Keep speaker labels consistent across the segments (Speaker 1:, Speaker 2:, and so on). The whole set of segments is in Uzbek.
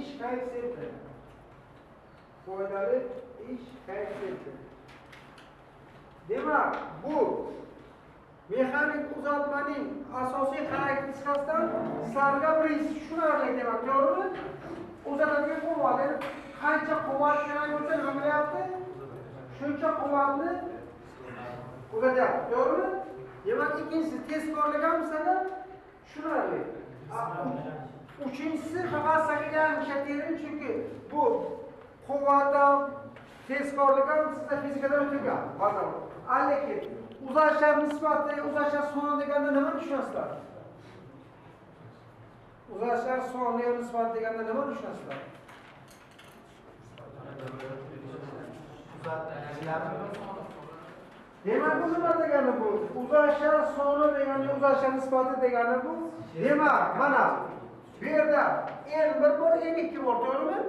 Speaker 1: ish koeffitsiyenti. Foydali ish koeffitsiyenti. Demak, bu mexanik uzatmaning asosiy xarakteristikasidan sizlarga birinchisi tushunarli, demak, to'g'rimi? Uzatadigan quvvat, ya'ni qancha quvvat kerak bo'lsa nima qilyapti? Shuncha quvvatni uzatyapti, to'g'rimi? Demak, ikkinchisi tezkorlik ham sizlarga tushunarli. Uchinchisi faqat sizlarga yangi termin, chunki bu quvvat ham tezkorlik ham sizda fizikadan o'tilgan ba'zan. Lekin uzatishlar nisbati, uzatishlar soni deganda nimani tushunasizlar? Uzatishlar soni yo nisbati deganda nimani tushunasizlar? Demak, bu nima degani bu? Uzatishlar soni degani, uzatishlar nisbati degani bu. Demak, mana bu yerda N1 bor, N2 bor, to'g'rimi?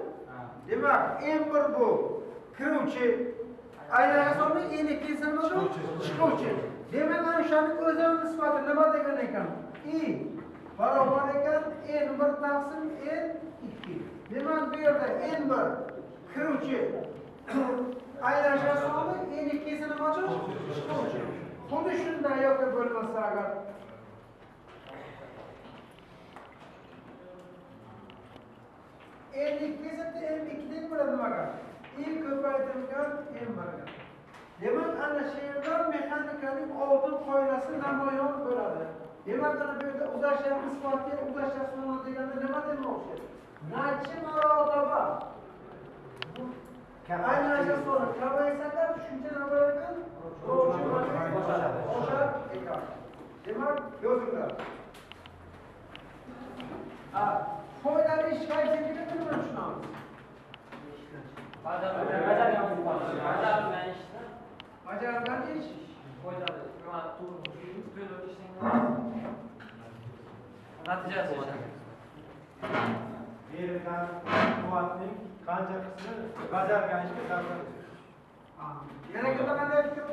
Speaker 1: Demak, N1 bu kiruvchi, aylanish soni, N2 esa nima bu? Chiquvchi. Demak, ana o'shaning o'zini nisbati nima degan ekan? I barobar ekan N1 taqsim N2. Demak, bu yerda N1 kiruvchi aylanish soni, N2 esa nima? Chiquvchi. Xuddi shunday yoki bo'lmasa agar N2 esa M2 deb bo'ladi nimaga? I ko'paytirilgan M1ga. Demak, ana shu yerdan mexanikaning oltin qoidasi namoyon bo'ladi. Demak, ana bu yerda uzatishlar nisbati, uzatishlar soni deganda nima demoqchi? Necha marotaba aylanish soni kamaysa agar shuncha nima bo'lar ekan? Oshar ekan. Demak, yozinglar. Foydali ish koeffitsiyentini nima tushunamiz?
Speaker 2: Bajarilgan ishni
Speaker 1: Bajarilgan ish
Speaker 2: foydali, to'liq ishning natijasi.
Speaker 3: Berilgan quvvatning qancha qismi bajarilgan ishga sarflanadi?
Speaker 1: Yana kimda qanday fikr?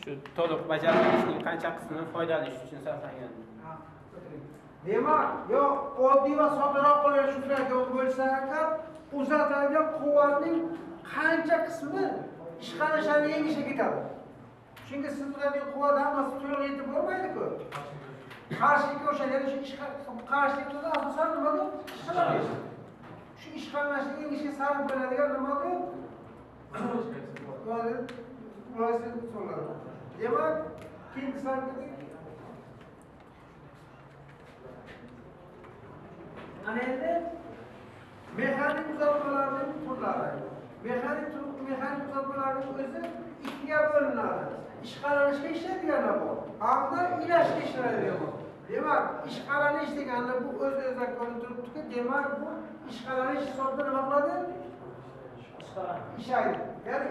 Speaker 4: Shu to'liq bajarilgan ishning qancha qismi foydali ish uchun sarflangan?
Speaker 1: Demak, yo oddiy va soddaroq qilib tushuntiradigan bo'lsa agar uzatilgan quvvatning qancha qismi ishqalashlarni yengishga ketadi. Chunki siz uzatadigan quvvat hammasi to'liq yetib bormaydi-ku. Qarshilikka o'sha, ya'ni shu qarshilikda asosan nimada? Ishqalanish. Shu ishqalanishni yengishga sarf bo'ladigan nimada? Demak, keyingi savolga ana endi mexanik uzatmalarning turlari. Mexanik uzatmalarning o'zi ikkiga bo'linadi. Ishqalanishga ishlaydigani bor, hamda ilashga ishlaydigani bor. Demak, ishqalanish degani bu o'z-o'zidan ko'rinib turibdiki, demak bu ishqalanish hisobida nima qiladi? Ishlaydi. Ya'ni